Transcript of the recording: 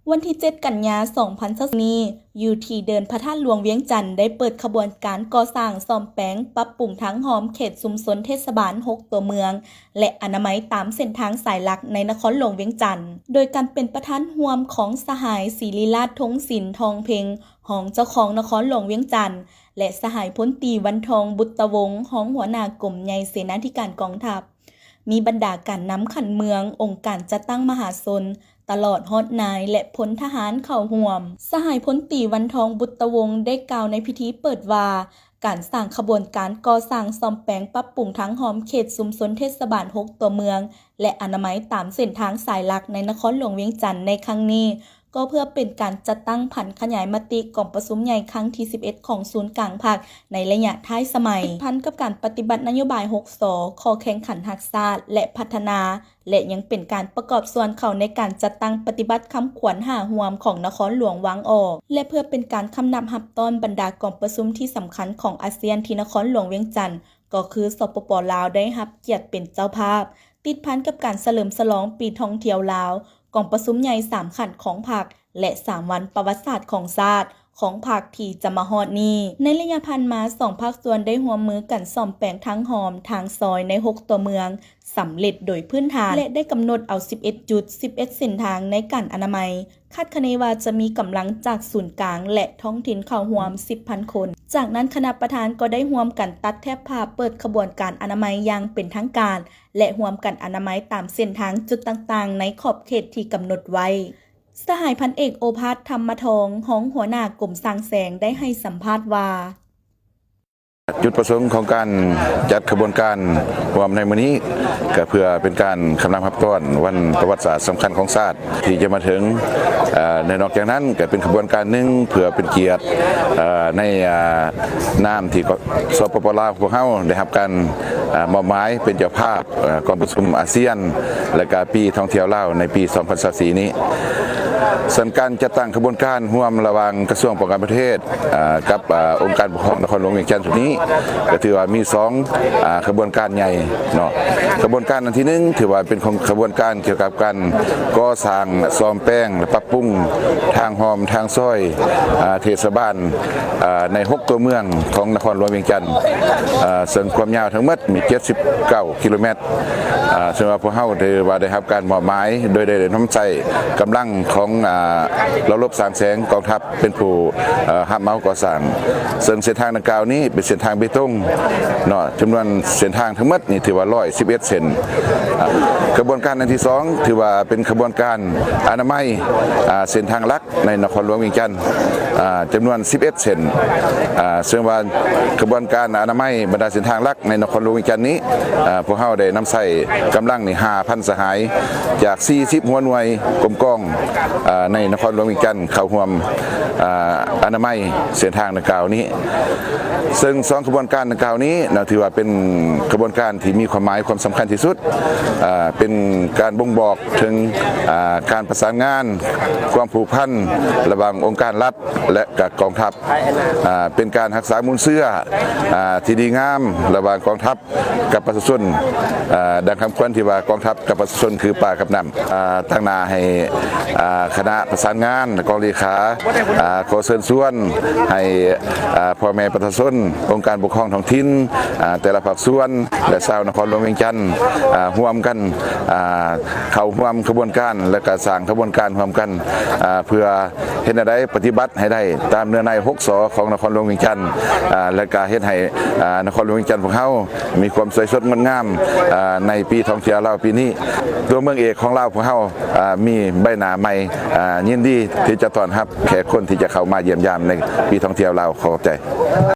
ວັນທີເຈັດ ກັນຍາ ສອງພັນຊາວສີ່ນີ້ ຢູ່ທີ່ເດີ່ນພະທາດຫຼວງວຽງຈັນ ໄດ້ເປີດຂະບວນການກໍ່ສ້າງ, ສ້ອມແປງ, ປັບປຸງທາງຮ່ອມເຂດຊຸມຊົນເທດສະບານຫົກຕົວເມືອງ ແລະ ອະນາໄມຕາມເສັ້ນທາງສາຍຫຼັກໃນນະຄອນຫຼວງວຽງຈັນ, ໂດຍການເປັນປະທານຮ່ວມຂອງສະຫາຍ ສີລິລາດ ທົງສິນ ທອງເພັງ ຮອງເຈົ້າຄອງນະຄອນຫຼວງວຽງຈັນ ແລະ ສະຫາຍ ພົນຕີ ວັນທອງ ບຸດຕະວົງ ຮອງຫົວໜ້າກົມໃຫຍ່ເສນາທິການກອງທັບ, ມີບັນດາການນຳຂັ້ນເມືອງ, ອົງການຈັດຕັ້ງມະຫາຊົນ, ຕະຫຼອດຮອດນາຍ ແລະ ພົນທະຫານເຂົ້າຮ່ວມ. ສະຫາຍ ພົນຕີ ວັນທອງ ບຸດຕະວົງ ໄດ້ກ່າວໃນພິທີເປີດວ່າ, ການສ້າງຂະບວນການກໍ່ສ້າງ, ສ້ອມແປງ, ປັບປຸງທາງຮ່ອມເຂດຊຸມຊົນເທດສະບານຫົກຕົວເມືອງ ແລະ ອະນາໄມຕາມເສັ້ນທາງສາຍຫຼັກໃນນະຄອນຫຼວງວຽງຈັນໃນຄັ້ງນີ້, ກໍເພື່ອເປັນການຈັດຕັ້ງຜັນຂະຫຍາຍມະຕິກອງປະຊຸມໃຫຍ່ຄັ້ງທີສິບເອັດຂອງສູນກາງພັກໃນໄລຍະທ້າຍສະໄໝ, ຕິດພັນກັບການປະຕິບັດນະໂຍບາຍຫົກ ສ ຂໍ້ແຂ່ງຂັນຮັກຊາດ ແລະ ພັດທະນາ ແລະ ຍັງເປັນການປະກອບສ່ວນເຂົ້າໃນການຈັດຕັ້ງປະຕິບັດຄຳຂວັນຫ້າຮ່ວມຂອງນະຄອນຫຼວງວາງອອກ ແລະ ເພື່ອເປັນການຄຳນັບຮັບຕ້ອນບັນດາກອງປະຊຸມທີ່ສຳຄັນຂອງອາຊຽນທີ່ນະຄອນຫຼວງວຽງຈັນ ກໍຄື ສປປ ລາວ ໄດ້ຮັບກຽດເປັນເຈົ້າພາບ, ຕິດພັນກັບການສະເຫຼີມສະຫຼອງປີທ່ອງທ່ຽວລາວ, ກອງປະຊຸມໃຫຍ່ສາມຂັ້ນຂອງພັກ ແລະ ສາມວັນປະຫວັດສາດຂອງຊາດ, ຂອງພັກທີ່ຈະມາຮອດນີ້. ໃນໄລຍະຜ່ານມາ, ສອງພາກສ່ວນໄດ້ຮ່ວມມືກັນສ້ອມແປງທາງຮ່ອມ, ທາງຊອຍໃນຫົກຕົວເມືອງສຳເລັດໂດຍພື້ນຖານ ແລະ ໄດ້ກຳນົດເອົາສິບເອັດຈຸດ, ສິບເອັດເສັ້ນທາງໃນການອະນາໄມ, ຄາດຄະເນວ່າຈະມີກຳລັງຈາກສູນກາງ ແລະ ທ້ອງຖິ່ນເຂົ້າຮ່ວມສິບພັນຄົນ. ຈາກນັ້ນຄະນະປະທານກໍໄດ້ຮ່ວມກັນຕັດແຖບຜ້າເປີດຂະບວນການອະນາໄມຢ່າງເປັນທາງການ ແລະ ຮ່ວມກັນອະນາໄມຕາມເສັ້ນທາງຈຸດຕ່າງໆໃນຂອບເຂດທີ່ກຳນົດໄວ້. ສະຫາຍພັນເອກ ໂອພາດ ທຳມະທອງ ຮອງຫົວໜ້າກົມສ້າງແສງ ໄດ້ໃຫ້ສຳພາດວ່າ ຈຸດປະສົງຂອງການຈັດຂະບວນການຮ່ວມໃນມື້ນີ້ ກໍເພື່ອເປັນການຄຳນັບຮັບຕ້ອນວັນປະຫວັດສາດສຳຄັນຂອງຊາດ ທີ່ຈະມາເຖິງ ເອີ ແລະ ນອກຈາກນັ້ນກໍເປັນຂະບວນການໜຶ່ງເພື່ອເປັນກຽດ ເອີ ໃນ ເອີ ນາມທີ່ ສປປ ລາວ ພວກເຮົາໄດ້ຮັບການ ເອີ ມອບໝາຍເປັນເຈົ້າພາບ ເອີ ກອງປະຊຸມອາຊຽນ ແລະກະປີທ່ອງທ່ຽວລາວໃນປີສອງພັນຊາວສີ່ນີ້. ສ່ວນການຈັດຕັ້ງຂະບວນການຮ່ວມລະຫວ່າງກະຊວງປ້ອງກັນປະເທດ ເອີ ກັບ ເອີ ອົງການປົກຄອງນະຄອນຫຼວງວຽງຈັນຊຸດນີ້ ກໍຖືວ່າມີສອງ ອາ ຂະບວນການໃຫຍ່ເນາະ. ຂະບວນການອັນທີໜຶ່ງ ຖືວ່າເປັນຂອງຂະບວນການກ່ຽວກັບການກໍ່ສ້າງ, ສ້ອມແປງ ແລະ ປັບປຸງທາງຮ່ອມ, ທາງຊອຍ ອາ ເທດສະບານ ອາ ໃນຫົກຕົວເມືອງຂອງນະຄອນຫຼວງວຽງຈັນ ອາ ເຊິ່ງຄວາມຍາວທັງໝົດມີເຈັດສິບເກົ້າກິໂລແມັດ ອາ ເຊິ່ງວ່າພວກເຮົາຖືວ່າໄດ້ຮັບການມອບໝາຍ ໂດຍໄດ້ນຳໃຊ້ກຳລັງຂອງ ອາ ລາວລົບສ້າງແສງກອງທັບ ເປັນຜູ້ ເອີ ຮັບເໝົາກໍ່ສ້າງ, ເຊິ່ງເສັ້ນທາງດັ່ງກ່າວນີ້ເປັນເສັ້ນທາງເບຕົງເນາະ, ຈຳນວນເສັ້ນທາງທັງໝົດນີ້ຖືວ່າຮ້ອຍສິບເອັດເສັ້ນ. ອາ ຂະບວນການອັນທີສອງ ຖືວ່າເປັນຂະບວນການອະນາໄມ ອາ ເສັ້ນທາງຫຼັກໃນນະຄອນຫຼວງວຽງຈັນ ອາ ຈຳນວນສິບເອັດເສັ້ນ, ອາ ເຊິ່ງວ່າຂະບວນການອະນາໄມບັນດາເສັ້ນທາງຫຼັກໃນນະຄອນຫຼວງວຽງຈັນນີ້ ອາ ພວກເຮົາໄດ້ນຳໃຊ້ກຳລັງນີ້ຫ້າພັນສະຫາຍ ຈາກສີ່ສິບຫົວໜ່ວຍກົມກອງ ອາ ໃນນະຄອນຫຼວງວຽງຈັນ ເຂົ້າຮ່ວມ ອາ ອະນາໄມເສັ້ນທາງດັ່ງກ່າວນີ້. ເຊິ່ງສອງຂະບວນການດັ່ງກ່າວນີ້ນະ ຖືວ່າເປັນຂະບວນການທີ່ມີຄວາມໝາຍຄວາມສຳຄັນທີ່ສຸດ, ອາ ເປັນການບົ່ງບອກເຖິງ ອາ ການປະສານງານ, ຄວາມຜູກພັນລະຫວ່າງອົງການລັດ ແລະ ກະກອງທັບ, ອາ ເປັນການຮັກສາມູນເຊື້ອ ອາ ທີ່ດີງາມລະຫວ່າງກອງທັບ ກັບປະຊາຊົນ, ເອີ ດັ່ງຄຳຂວັນທີ່ວ່າ ກອງທັບກັບປະຊາຊົນຄືປາກັບນ້ຳ. ເອີ ຕາງໜ້າໃຫ້ ເອີ ຄະນະປະສານງານ ແລະ ກອງເລຂາ ເອີ ຂໍເຊີນຊວນໃຫ້ ເອີ ພໍ່ແມ່ປະຊາຊົນ, ອົງການປົກຄອງທ້ອງຖິ່ນ, ເອີ ແຕ່ລະພາກສ່ວນ ແລະ ຊາວນະຄອນຫຼວງວຽງຈັນ ເອີ ຮ່ວມກັນ ເອີ ເຂົ້າຮ່ວມຂະບວນການ ແລະ ກະສ້າງຂະບວນການຮ່ວມກັນ ເອີ ເພື່ອ ເຮັດແນວໃດປະຕິບັດໃຫ້ໄດ້ຕາມເນື້ອໃນຫົກ ສ ຂອງນະຄອນຫຼວງວຽງຈັນ ອາ ແລະກະເຮັດໃຫ້ ອາ ນະຄອນຫຼວງວຽງຈັນພວກເຮົາມີຄວາມສວຍສົດງົດງາມ ອາ ໃນປີທ່ອງທ່ຽວລາວປີນີ້. ຕົວເມືອງເອກຂອງລາວພວກເຮົາ ອາ ມີໃບໜ້າໃໝ່ ອາ ຍິນດີທີ່ຈະຕ້ອນຮັບແຂກຄົນທີ່ຈະເຂົ້າມາຢ້ຽມຢາມໃນປີທ່ອງທ່ຽວລາວ. ຂໍຂອບໃຈ.